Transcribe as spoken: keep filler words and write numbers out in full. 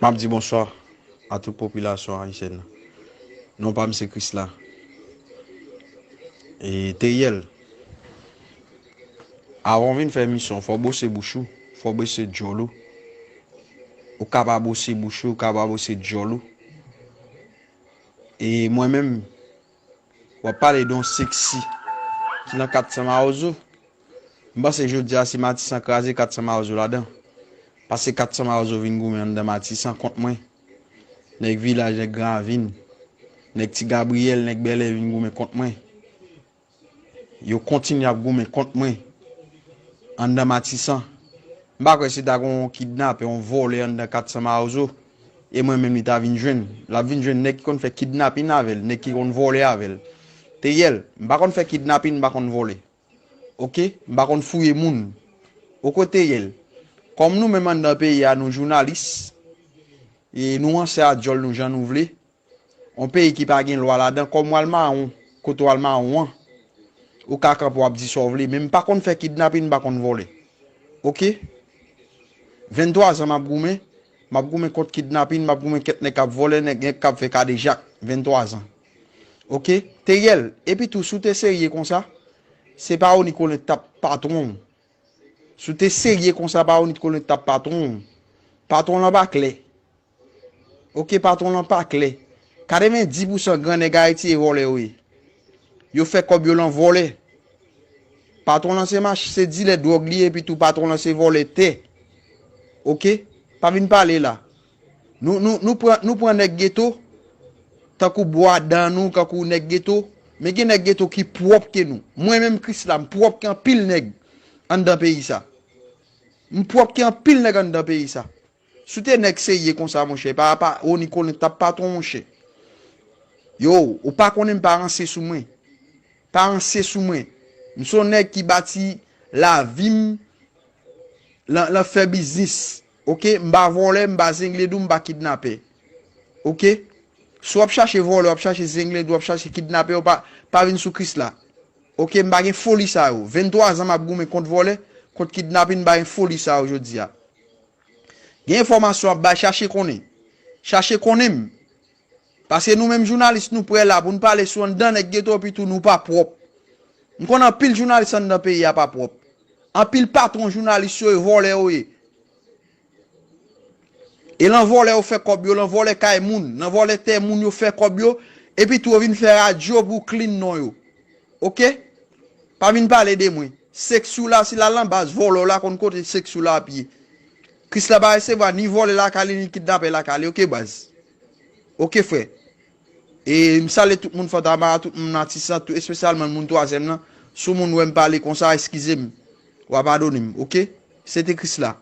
M ap di bonswa a tout popilasyon ayisyèn nan. Non pa m se Krisla. E Teriel, avan w vin fè emisyon, fò w bwose bouch ou, fò w bwose djòl ou. Ou ka pa bwose bouch ou, ou ka pa bwose djòl ou. E mwen menm, w ap pale de yon seksi ki nan kat san Mawozo. M panse jodi a si Matisan kraze, kat san Mawozo ladan. Paske kat san Mawozo vin goumen anndan Matisan kont mwen. Nèg Vilaj, nèg Gran Ravin, nèg Ti Gabriyèl, nèg Bèlè vin goumen kont mwen. Yo kontinye ap goumen kont mwen anndan Matisan. M pa kwè si ta gen yon kidnapè, yon vòlè anndan kat san Mawozo, e mwen menm li ta vin jwenn. L ap vin jwenn nèg ki konn fè kidnapin avè l, nèg ki konn vòlè avè l. Teriel, m pa konn fè kidnapin, m pa konn vòlè. Oke? M pa konn fouye moun. Oke Teriel, kòm nou menm anndan peyi a, nou jounalis, e nou ranse a djòl nou jan nou vle. Yon peyi ki pa gen lwa ladan, kòm w al mawon, kote w al mawon an, ou ka kanpe w ap di sa w vle, men m pa konn fè kidnapin, m pa konn vòlè. Oke? Venntwa zan m ap goumen, m ap goumen kont kidnapin, m ap goumen kèt nèg k ap vòlè, nèg, nèg k ap fè kadejak, venntwa zan. Oke? Teriel, epi tou, si w te serye konsa, se pa Rony Colin t ap patwon w. Si w te serye konsa, pa Rony Colin t ap patwon w. Patwon lan pa klè. Oke, patwon lan pa klè. Katrevenndis pousan gran nèg Ayiti e vòlè yo ye. Yo fè kòb yo lan vòlè. Patwon lan se mach, se dilè dwòg li ye, epi tou patwon lan se vòlè tè. Oke? Pa vin pale la. Nou, nou, nou pran, nou pran nèg geto, tankou bwa dan nou, tankou nèg geto. Men gen nèg geto ki pwòp ke nou. Mwen menm Krisla, m pwòp ke anpil nèg anndan peyi sa. M pwòp ke anpil nèg anndan peyi sa. Si w te nèg serye konsa, monchè, pa, pa, Rony Colin t ap patwon, monchè. Yo, ou pa konnen m pa ranse sou mwen. Pa ranse sou mwen. M se yon nèg ki bati lavi m lan, lan fè biznis. Oke? M pa vòlè, m pa zenglendou, m pa kidnapè. Oke? Si w ap chache vòlè, w ap chache zenglendou, w ap chache kidnapè, w pa, pa vin sou Krisla. Oke? M pa gen foli sa yo. Venntwa zan m ap goumen kont vòlè, kont kidnapin, m pa gen foli sa yo jodi a. Gen enfòmasyon w ap bay, chache konnen. Chache konnen m. Paske nou menm jounalis, nou prè la pou n pale sou anndan nèg geto, epi tou nou pa pwòp. M konn anpil jounalis anndan peyi a pa pwòp. Anpil patwon jounalis yo e vòlè yo ye. E lan vòlè yo fè kòb yo, lan vòlè kay moun, lan vòlè tè moun yo fè kòb yo, epi tou yo vin fè radyo pou clean non yo. Oke? Pa vin pale de mwen. Seksi w la, si l al nan baz vòlè w la, konn kote seksi w la ap ye. Krisla pa resevwa ni vòlè lakay li, ni kidnapè lakay li. Oke, baz? Oke, frè. E m salye tout moun Fòtamara, tout moun Matisan, tou espesyalman moun twazyèm nan. Si w moun wè m pale konsa, eskize m. W a padone m, oke? Se te Krisla.